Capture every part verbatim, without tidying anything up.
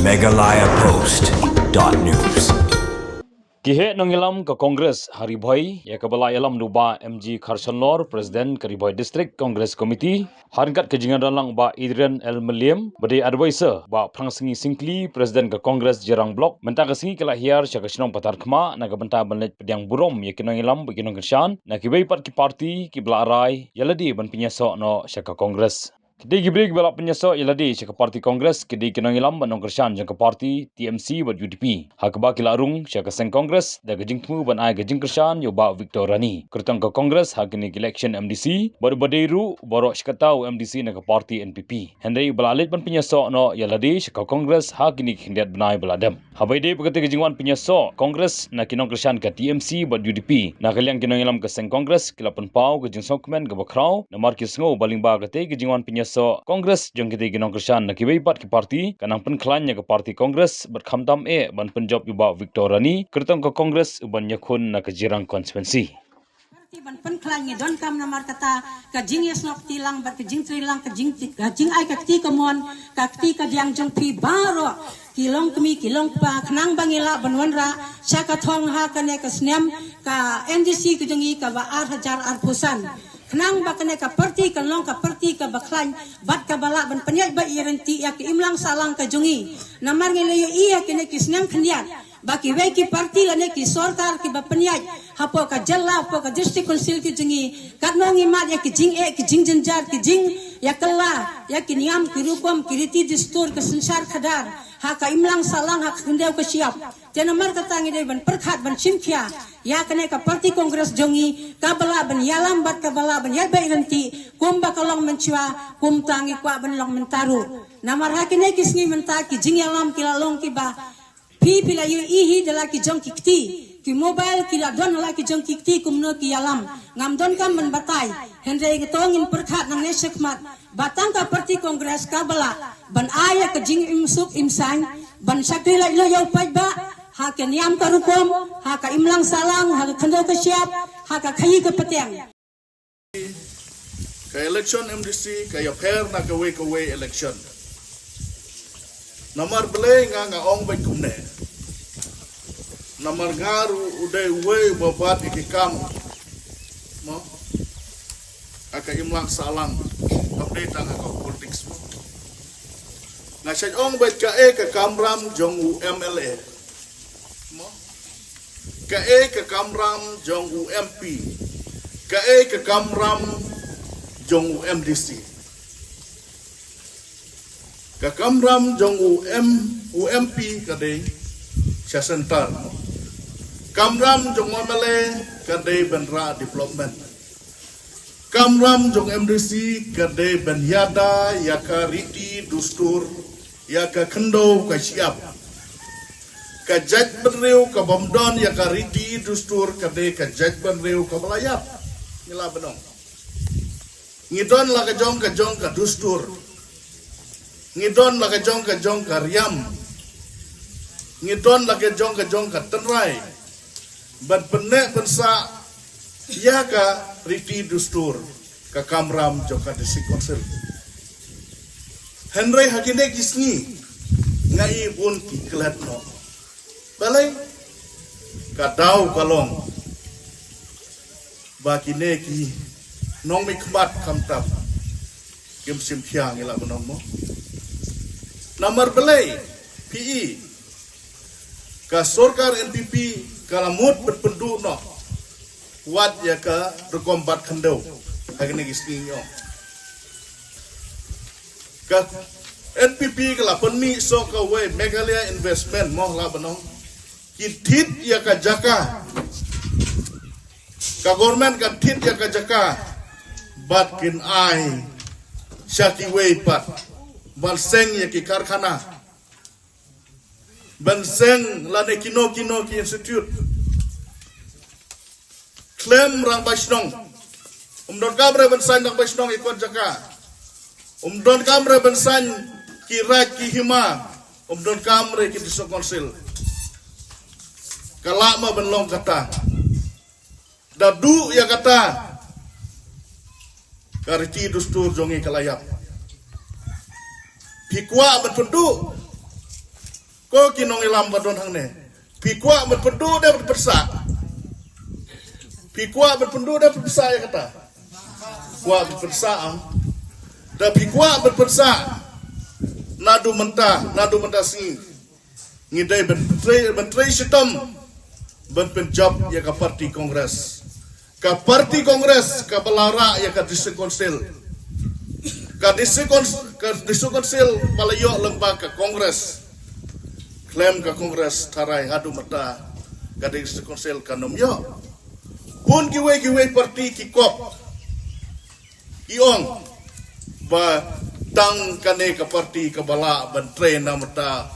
Meghalaya Post dot news. Ki heh nongïalam ka Congress ha Ri Bhoi, ïa kaba la ïalam da u Bah M G Kharshanlor, President ka Ri Bhoi District Congress Committee, ha ryngkat ka jingïadon lang u Bah Adrian L Mylliem, ba dei advisor u Bah Phrangsngi Syngkli, President ka Congress Jirang Block, mynta ka sngi ki la hiar sha ka shnong Patharkhmah na ka bynta ban leit pdiang burom ïa ki nongïalam bad ki nongkyrshan na kiwei pat ki party kiba la rai ïa lade ban pynïasoh noh sha ka Congress. Kitei ki briew kiba la pynïasoh ïa lade sha ka party Congress ki dei ki nongïalam bad nongkyrshan jong ka party T M C bad U D P, ha kaba ki la rung sha ka seng Congress da ka jingthmu ban ai ka jingkyrshan ïa u Bah Victor Rani, kyrtong ka Congress ha kine ki election M D C, bad uba dei ruh u baroh shi katta u M D C na ka party N P P. Hynrei uba la leit ban pynïasoh noh ïa lade sha ka Congress ha kine ki khyndiat bnai ba la dep. Haba ïadei bad katei ka jingwan pynïasoh Congress na ki nongkyrshan ka T M C bad U D P, na ka liang ki nongïalam ka seng Congress ki la pynpaw ka jingsngewkmen kaba khraw, namar ki sngew ba lyngba katei ka jingwan pynïasoh Congress jong kitei ki nongkyrshan na kiwei pat ki party, ka nang pynkhlaiñ ïa ka party Congress bad khamtam eh ban pynjop ïa u Bah Victor Rani, kyrtong ka Congress, uban ïakhun na ka Jirang constituency. Party ban pynkhlaiñ, ngi donkam namar kata ka jingïasnoh kti lang bad ka jingtrei lang, ka jing, ka jingai ka kti kamon, ka kti kadiang jong phi baroh ki longkmie ki longkpa, khnang ba ngin lah ban wanrah sha ka thong ha kane ka snem ka M D C ka jong ngi kaba ar hajar arphew san. Khnang ba kane ka party kan long ka party kaba khlaiñ bad kaba lah ban pynïaid bad ïaryntih ïa ka imlang sahlang ka jong ngi. Namar ngi la ïohi ïa kine ki snem khyndiat ba kiwei ki party lane ki sorkar kiba pynïaid hapoh ka jylla, hapoh ka District Council ki jong ngi, katno ngi mad ïa ki jingeh, ki jingjynjar, ki jingïakylla ïa ki niam, ki rukom, ki riti dustur, ka synshar khadar ha ka imlang sahlang, ha ka khyndew ka shyiap. Te namar kata ngi dei ban pyrkhat, ban shim khia ïa kane ka party Congress jong ngi, kaba lah ban ïalam bad kaba lah ban ïaid bad ïaryntih kumba ka long mynshuwa, kumta ngi kwah ban long mynta ruh. Namar ha kine ki sngi mynta ki jingïalam ki la long kiba phi, phi la ïohi hi da la ki jong ki kti, ki mobile ki la don ha la ki jong ki kti, kumno ki ïalam. Ngam donkam ban batai, hynrei to ngin pyrkhat nangne shakhmat ba tang ka party Congress kaba lah ban ai ïa ka jingim suk im saiñ, ban shakri laitluid ïa u paidbah ha ka niam ka rukom, ha ka imlang sahlang, ha ka khyndew ka shyiap, ha ka khaïi ka pateng. Ka election M D C ka ïapher na kawei kawei election. Namar balei nga nga ong beit kumne? Namar nga ruh u dei uwei uba bat ïa ki kam, mo, ha ka imlang sahlang, kam dei tang ha ka politics, mo. Nga shait ong beit kaei ka kamram jong u M L A, mo. Kaei ka kamram jong u M P. Kaei ka kamram jong u M D C. Ka kamram jong u M, u M P ka dei sha centre, mo. Kamram jong u M L A ka dei ban rah development. Kamram jong M D C ka dei ban ïada ïa ka riti dustur, ïa ka khyndew ka shyiap. Ka jaitbynriew kabym don ïa ka riti dustur ka dei ka jaitbynriew kaba la ïap. Ngi lah ban ong, ngi don la ka jong ka jong ka dustur. Ngi don la ka jong ka jong ka riam. Ngi don la ka jong ka jong ka tynrai ban pynneh pynsah ïa ka riti dustur, ka kamram jong ka District Council. Hynrei ha kine ki sngi nga i bun ki klet noh. Balei? Ka daw ka long ba kine ki nongmihkhmat khamtam kim shim khia, ngi lah ban ong, mo. Namar balei? Phi i, ka sorkar N P P ka la mut ban pynduh noh wat ïa ka rukom bat khyndew ha kine ki sngi, ngi ong. Ka N P P ka la pynmih soh kawei Meghalaya Investment, mo, lah ban ong. Ki thied ïa ka jaka. Ka government ka thied ïa ka jaka bad kin ai sha kiwei pat ban seng ïa ki karkhana, ban seng lane kino kino ki institute. Khlem rangbah shnong. Ym donkam re ban saiñ rangbah shnong ïa kot jaka. Ym donkam re ban saiñ ki raid ki hima. Ym donkam re ki District Council. Ka lah ma ban long kata. Da duh ïa kata, ka riti dustur jong ngi ka la ïap. Phi kwah ban pynduh? Ko ki nongïalam ba don hangne, phi kwah ban pynduh ne ban pynsah? Phi kwah ban pynduh ne ban pynsah ïa kata? Kwah ban pynsah, am? Da phi kwah ban pynsah, naduh mynta, naduh mynta sngi, ngi dei ban trei, ban trei shitom ban pynjop ïa ka party Congress. Ka party Congress kaba la rah ïa ka District Council. Ka District Council, ka District Council ba la ïoh lyngba ka Congress. Khlem ka Congress tharai haduh mynta ka District Council kan ym ïoh. Bun kiwei kiwei party ki kop, ki ong ba tang kane ka party kaba lah ban trei na mynta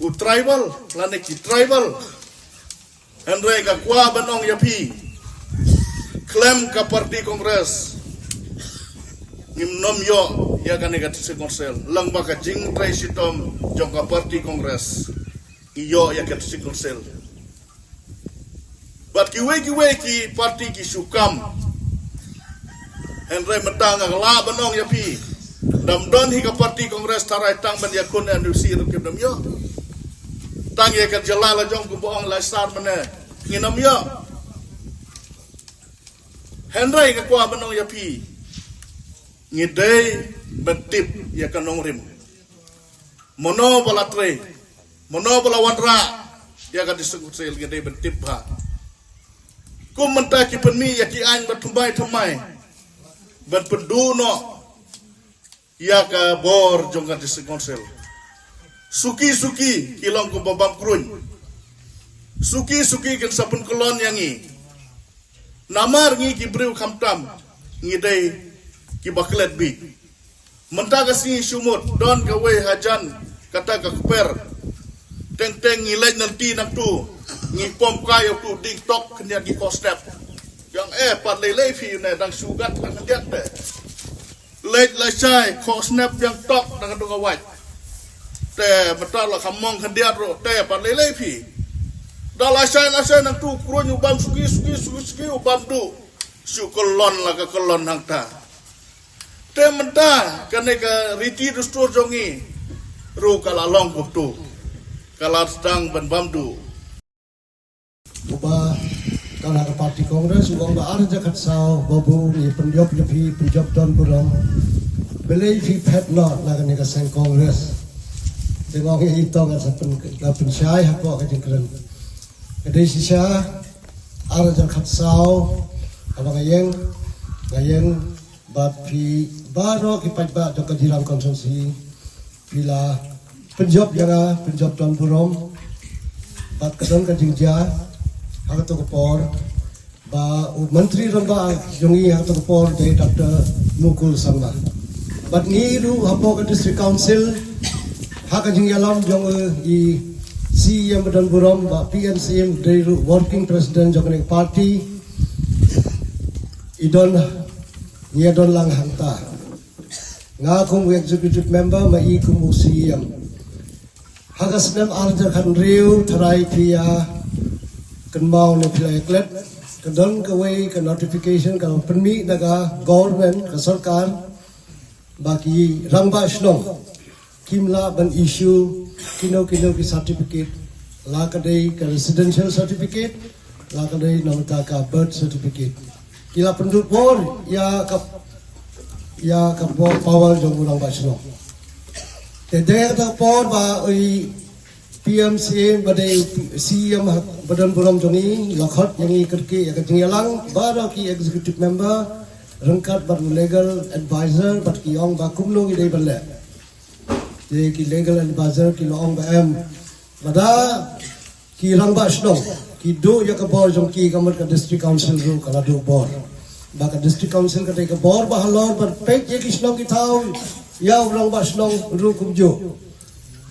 u tribal lane ki tribal. Hynrei nga kwah ban ong ïa phi, khlem ka party Congress ngim nym ïoh ïa kane ka District Council. Lyngba ka jingtrei shitom jong ka party Congress, ngi ïoh ïa ka District Council. Bad kiwei kiwei ki party ki shu kam. Hynrei mynta nga lah ban ong ïa phi, dam don hi ka party Congress tharai tang ban ïakhun N O C ruh kim nym ïoh. Tang ïa ka jylla la jong kumba ong Laisaid mynne, ngin nym ïoh. Hynrei nga kwah ban ong ïa phi, ngi dei ban tip ïa ka nongrim. Mano ba la trei, mano ba la wanrah ïa ka District Council, ngi dei ban tip bha. Kum mynta ki pynmih ïa ki aiñ ba thymmai thymmai ban pynduh noh ïa ka bor jong ka District Council. Suki suki ki long kumba bam kruiñ. Suki suki kin sa pynkyllon ïa ngi. Namar ngi ki briew khamtam ngi dei kiba klet bit. Mynta ka sngi shu mut don kawei hajan kata ka kper. Teng teng ngi leit na lynti nangtu, ngi pom kai ïa utu u dieng tok khyndiat ki khoh step. Ïa nga, eh, pat lei lei phi ne, dang shu gat khyndiat te. Leit lashai, khoh snep biang tok na ka dung ka wait. Te mynta la kham mong khyndiat ruh, te pat lei lei phi. Da lashai lashai nangtu u kruiñ u bam suki suki suki suki u bam duh. Shu kyllon la ka kyllon hangta. Te mynta kane ka riti dustur jong ngi ruh ka la long kumtu. Ka la sdang ban bam duh. Uba ka la ka party Congress u ong ba ar hajar khatsaw, Babu, ngi pynjop ïa phi, pynjop don burom. Balei phi phet noh na kane ka seng Congress? Te nga ong ïa i to nga sa pyn, nga pynshai hapoh ka jingkren. Ka dei shisha ar hajar khatsaw, haba nga ïeng, nga ïeng bad phi baroh ki paidbah jong ka Jirang constituency. Phi la pynjop ïa nga, pynjop don burom. Bad ka don ka jingjia ha kato ka por ba u Myntri Rangbah jong ngi ha kato ka por dei Doctor Mukul Sangma. Bad ngi ruh hapoh ka District Council, ha ka jingïalam jong i C E M ba don burom, ba P M C M dei ruh working president jong kane ka party. I don, ngi ïa don lang hangta. Nga kum u executive member, ma i kum u C E M. Ha ka snem ar hajar khathynriew, tharai phi ïa kynmaw ne phi la ïa klet, ka don kawei ka notification ka la pynmih na ka government, ka sorkar, ba ki rangbah shnong kim lah ban issue kino kino ki certificate, la ka dei ka residential certificate, la ka dei namar ka birth certificate. Ki la pynduh bor ïa ka, ïa ka bor power jong u rangbah shnong. Te dei kata ka por ba i P M C M ba dei C E M ba don burom jong ngi la khot ïa ngi kyrkieh ïa ka jingïalang baroh ki executive member ryngkat bad u legal advisor bad ki ong ba kumno ngi dei ban leh. Te ki legal advisor ki la ong ba em, lada ki rangbah shnong ki duh ïa ka bor jong ki, ka mut ka District Council ruh ka la duh bor. Ba ka District Council ka dei ka bor ba halor ban peit ïa ki shnong ki thaw, ïa u rangbah shnong ruh kumjuh.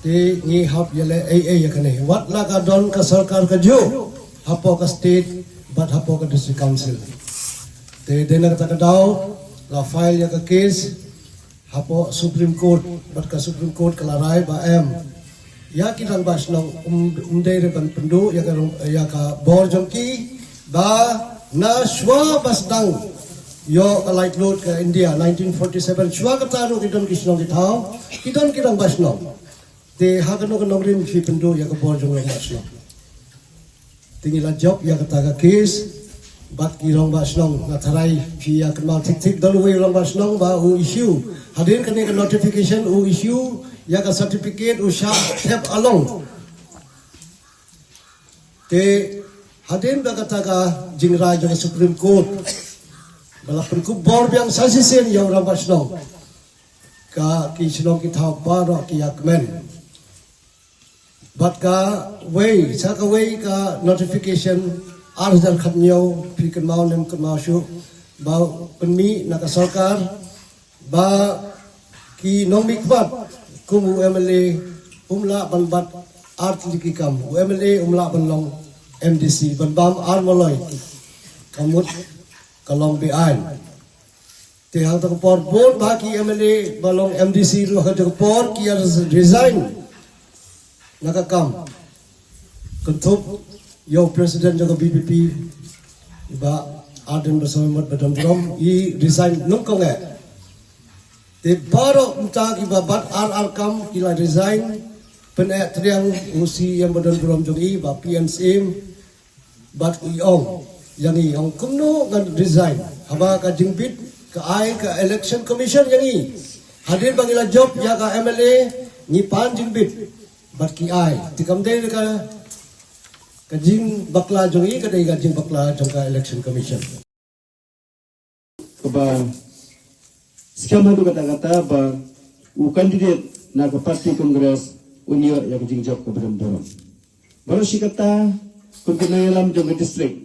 Te ngi hap ïaleh ei ei ïa kane, wat la ka don ka sorkar kajuh hapoh ka state bad hapoh ka District Council. Te dei na kata ka daw la file ïa ka case hapoh Supreme Court, bad ka Supreme Court ka la rai ba em, ïa ki rangbah shnong um, um dei re ban pynduh ïa ka, ïa ka bor jong ki, ba na shuwa ba sdang ïoh ka laitluid ka India nineteen forty-seven, shuwa kata ruh ki don ki shnong ki thaw, ki don ki rangbah shnong. Te ha kano kano ka nongrim phi pynduh ïa ka bor jong u rangbah shnong. Te ngi la jop ïa kata ka case bad ki rangbah shnong, nga tharai phi ïa kynmaw thik thik, don uwei u rangbah shnong ba u issue, hadien kane ka notification u issue ïa ka certificate u shah thep along. Te hadien ba kata ka jingrai jong ka Supreme Court ba la pynkup bor biang sa shisien ïa u rangbah shnong, ka ki shnong ki thaw baroh ki ïa kmen. Bad kawei, sa kawei ka notification ar hajar khatñiew, phi kynmaw ne ym kynmaw shuh, ba pynmih na ka sorkar ba ki nongmihkhmat kum u M L A um lah ban bat ar tylli ki kam, u M L A um lah ban long M D C, ban bam ar maloi. Ka mut ka long be-aiñ. Te ha kata ka por bun bah ki M L A ba long M D C ruh ha kata ka por ki ïa resign na ka kam. Kynthup ïa u president jong ka V P P, i Bah Ardent Basaiawmoit Badonburom, i resign nyngkong eh. Te baroh mynta kiba bat ar ar kam ki la resign, pyneh triang u C E M Badonburom jong i, Bah P N Syiem, bad i ong ïa ngi, ong kumno ngan resign haba ka jingbit ka ai ka Election Commission ïa ngi. Hadien ba ngi la jop ïa ka M L A ngi pan jingbit bad ki ai. Te kam dei ka, ka jingbakla jong i, ka dei ka jingbakla jong ka Election Commission. Kaba skhem haduh katta katta ba u candidate na ka party Congress un ïoh ïa ka jingjop kaba don burom. Baroh shi katta kum ki nongïalam jong ka district,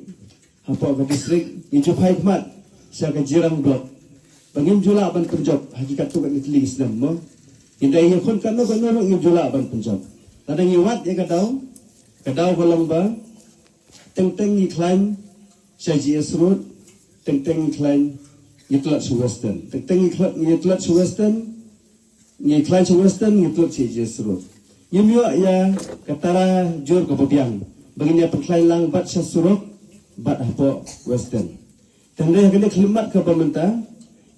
hapoh ka district ngi ju phai khmat sha ka Jirang Block ba ngim ju lah ban pynjop ha ki katto katne tylli ki snem mo. Ngi dei ïa khun katno katno ruh ngim ju lah ban pynjop. Lada ngi wad ïa ka daw, ka daw ka long ba teng teng ngi khlaiñ sha G S Road, teng teng ngi khlaiñ ngi tlot sha Western. Teng teng ngi tlot, ngi tlot sha Western, ngi khlaiñ sha Western, ngi tlot sha G S Road. Ngim ïoh ïa ka tara jur kaba biang ba ngin ïa pynkhlaiñ lang bad sha surok bad hapoh Western. Te hynrei ha kane ka khyllipmat kaba mynta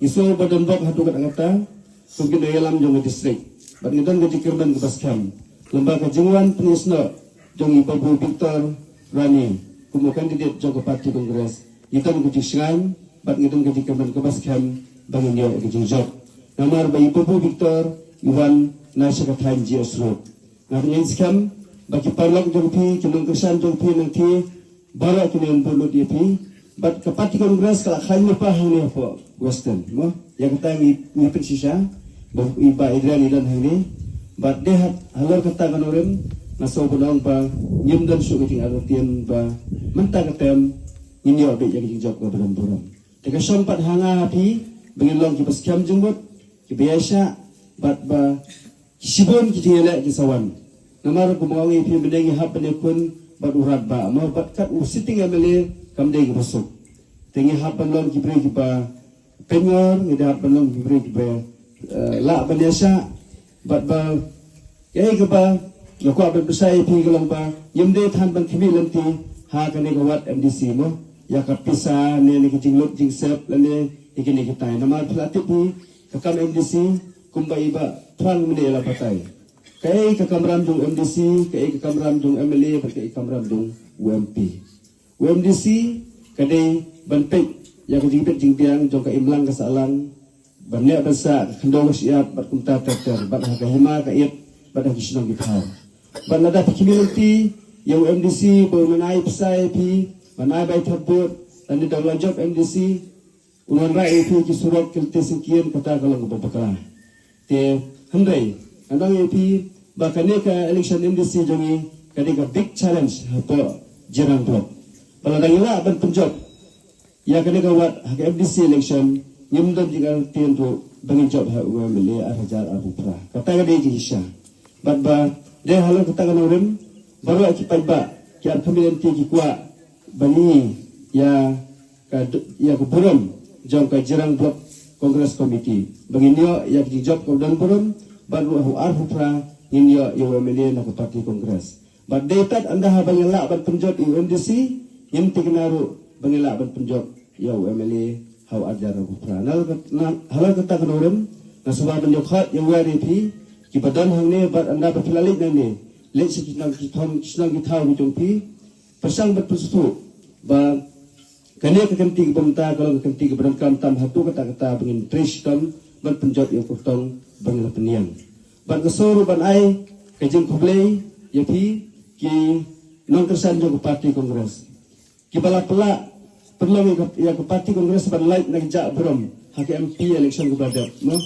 ngi sngew ba don bok haduh katta katta kum ki nongïalam jong ka district. Bad ngi don ka jingkyrmen kaba skhem lem bad ka jingwan pynïasnoh jong i Babu Victor Rani kum u candidate jong ka party Congress. Ngi don ka jingshngaiñ bad ngi don ka jingkyrmen kaba skhem ba ngin ïoh ka jingjop. Namar ba i Babu Victor i wan na sha ka thaiñ G S Road. Nga ngeit skhem ba ki paralok jong phi, ki nongkyrshan jong phi nangta, baroh kin ïa bud lut ïa phi. Bad ka party Congress ka la khlaiñ lypa hangne hapoh Western mo. Ïa kata ngi, ngi pynshisha ba i Bah Adrian i don hangne. Bad dei halor kata ka nongrim nga sngew ban ong ba ngim don shuh ka jingartatien ba mynta ka term ngin ïoh beit ïa ka jingjop kaba don burom. Te ka shong pat ha nga ha phi ba ngin long kiba skhem jingmut, kiba ïaishah bad ba shibun ki jingïaleh ki sa wan. Namar kumba ong ïa phi mynne ngi hap ban ïakhun bad u Rangbah mo, bad kat u sitting M L A kam dei kaba suk. Te ngi hap ban long ki briew kiba pynngor, ngi hap ban long ki briew kiba, eh, lah ban ïaishah bad ba kaei kaba nga kwah ban pynshai ïa phi ka long ba ngim dei than ban khmih lynti ha kane ka ward M D C mo, ïa ka pisa ne, ne ka jinglut jingsep lane ïa kine kitai. Namar phi la tip hi ka kam M D C kumba i Bah Thrang mynne i la batai. Kaei ka kamram jong M D C, kaei ka kamram jong M L A bad kaei ka kamram jong u M P. U M D C ka dei ban peit ïa ka jingbit jingbiang jong ka imlang ka sahlang, ban neh ban sah, ka khyndew ka shyiap bad kumta ter ter, bad ha ka hima ka ïit bad ha ki shnong ki thaw. Bad lada phi khmih lynti ïa u M D C ba un ai pisa ïa phi, ban ai bai thap vote, lane da u la jop M D C un wanrah ïa phi ki surok, ki lynti syngkien, kata ka long kaba bakla. Te hynrei ngan ong ïa phi ba kane ka election M D C jong ngi ka dei ka big challenge hapoh Jirang Block. Ba lada ngi lah ban pynjop ïa kane ka ward ha ka M D C election, ngim don jingïarap ruh ba ngin jop ha u M L A ar hajar arphew phra. Kata ka dei jingshisha. Bad ba dei halor kata ka nongrim, baroh ki paidbah ki ar khmih lynti ki kwah ban ïoh ïa ka d-, ïa ka burom jong ka Jirang Block Congress Committee ba ngin ïoh ïa ka jingjop kaba don burom, bad ruh ha u arphew phra ngin ïoh ïa u M L A na ka party Congress. Bad dei tad ynda haba ngin lah ban pynjot ïa u M D C, ngin thikna ruh ba ngin lah ban pynjot ïa u M L A ha u arhajar arphew phra. Na, na, halor kata ka nongrim nga sngewbha ban ïa khot ïa u ïa phi Kiba don hangne bad ynda ba phi la leit nangne, leit sha ki shnong ki thong, ki shnong ki thaw ki jong phi, pyrshang bad pynsngewthuh ba kane ka kynti kaba mynta ka long ka kynti kaba donkam tam haduh katta katta ba ngin trei shitom ban pynjot ïa ka kyrtong ba ngi la pynïeng. Bad nga sngew ruh ban ai ka jingkhublei ïa phi ki nongkyrshan jong ka party Congress kiba la pynlah pynlong ïa ka, ïa ka party Congress ban lait na ka jaka burom ha ka M P election kaba la dep, no?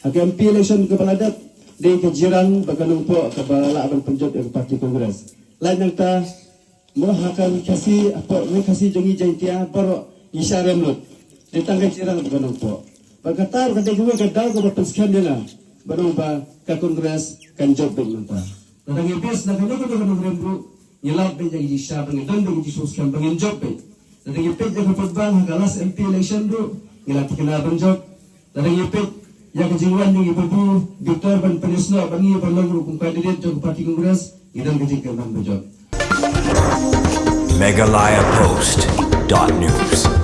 Ha ka M P election kaba la dep, dei ka jingïarap bad ka nongpoh kaba lah ban pynjot ïa ka party Congress. Lait nangta, mo, ha ka Ri Khasi, hapoh Ri Khasi jong ngi Jaiñtia baroh ngi sha rem lut. Dei tang ka jingïarap bad ka nongpoh. Bad kata ka dei kawei ka daw kaba pynskhem ïa nga ban ong ba ka Congress kan jop beit mynta. Lada ngi bit na kano kano ka nongrim ruh, ngi lap beit ïa ka jingshisha ba ngi don beit ka jingsngewskhem ba ngin jop beit. Lada ngi peit ïa ka vote bank ha ka last M P election ruh, ngi la thikna ban jop. Lada ngi peit ïa ka jingwan jong i Babu Victor ban pynïasnoh bad ngi ban long ruh kum candidate jong ka party Congress, ngi don ka jingkyrmen ban jop. Meghalaya Post dot news.